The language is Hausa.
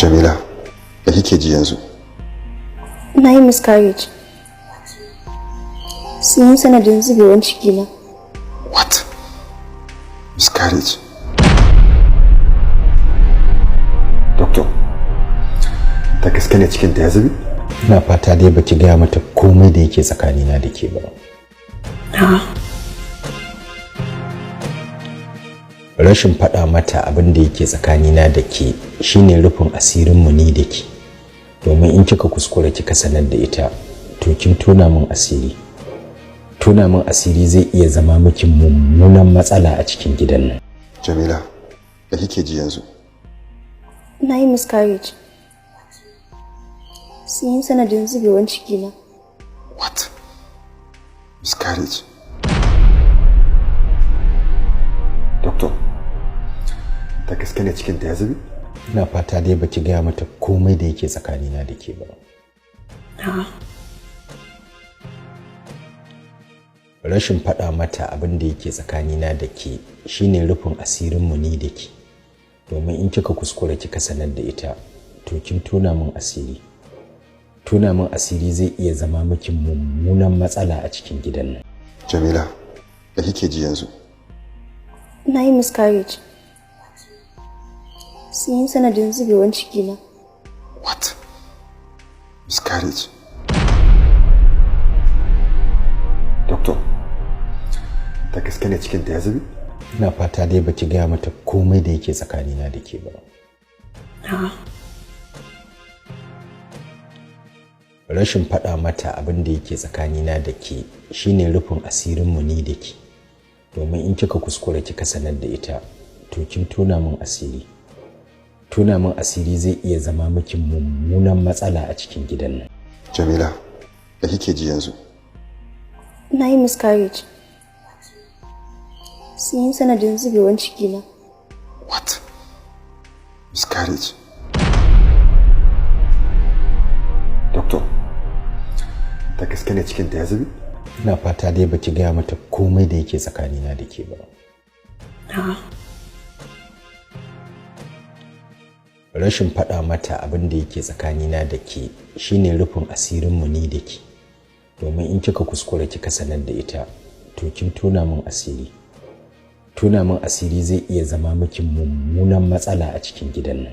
Jamila, da kike ji yanzu? Na yi miscarriage. Sun yi sanadin zubewan cikina. What? Miscarriage? Doctor, da gaske ne cikin ta ya zube? Ina fata dai baki gaya mata komai da yake tsakanina da ke ba. Rashin faɗa mata abin da yake tsakanina da ke shine rufin asirinmu ni da ke. Domin in kika kuskura kika sanar da ita, to kin tona min asiri. Tona min asiri zai iya zama miki mummunan matsala a cikin gidan nan. Jamila, da kike ji yanzu? Na yi miscarriage. Sun yi sanadin zubewan cikina. What? Miscarriage? Doctor, da gaske ne cikin ta ya zube? Ina fata dai baki gaya mata komai da yake tsakanina da ke ba. Rashin faɗa mata abin da yake tsakanina da ke shine rufin asirinmu ni da ke. Domin in kika kuskura kika sanar da ita, to kin tona min asiri. Tona min asiri zai iya zama miki mummunan matsala a cikin gidan nan. Jamila, da kike ji yanzu? Na yi miscarriage. Sun yi sanadin zubewan cikina. What? Miscarriage? Doctor, da gaske ne cikin ta ya zube? Ina fata dai baki gaya mata komai da yake tsakanina da ke ba. Rashin faɗa mata abin da yake tsakanina da ke shine rufin asirinmu ni da ke. Domin in kika kuskura kika sanar da ita, to kin tona min asiri. Tona min asiri zai iya zama miki mummunan matsala a cikin gidan nan. Jamila, da kike ji yanzu? Na yi miscarriage. Sun yi sanadin zubewan cikina. What? Miscarriage? Doctor, da gaske ne cikin ta ya zube? Ina fata dai baki gaya mata komai da yake tsakanina da ke ba. Rashin faɗa mata abin da yake tsakanina da ke shine rufin asirinmu ni da ke. Domin in kika kuskura kika sanar da ita, to kin tona min asiri. Tona min asiri zai iya zama miki mummunan matsala a cikin gidan nan.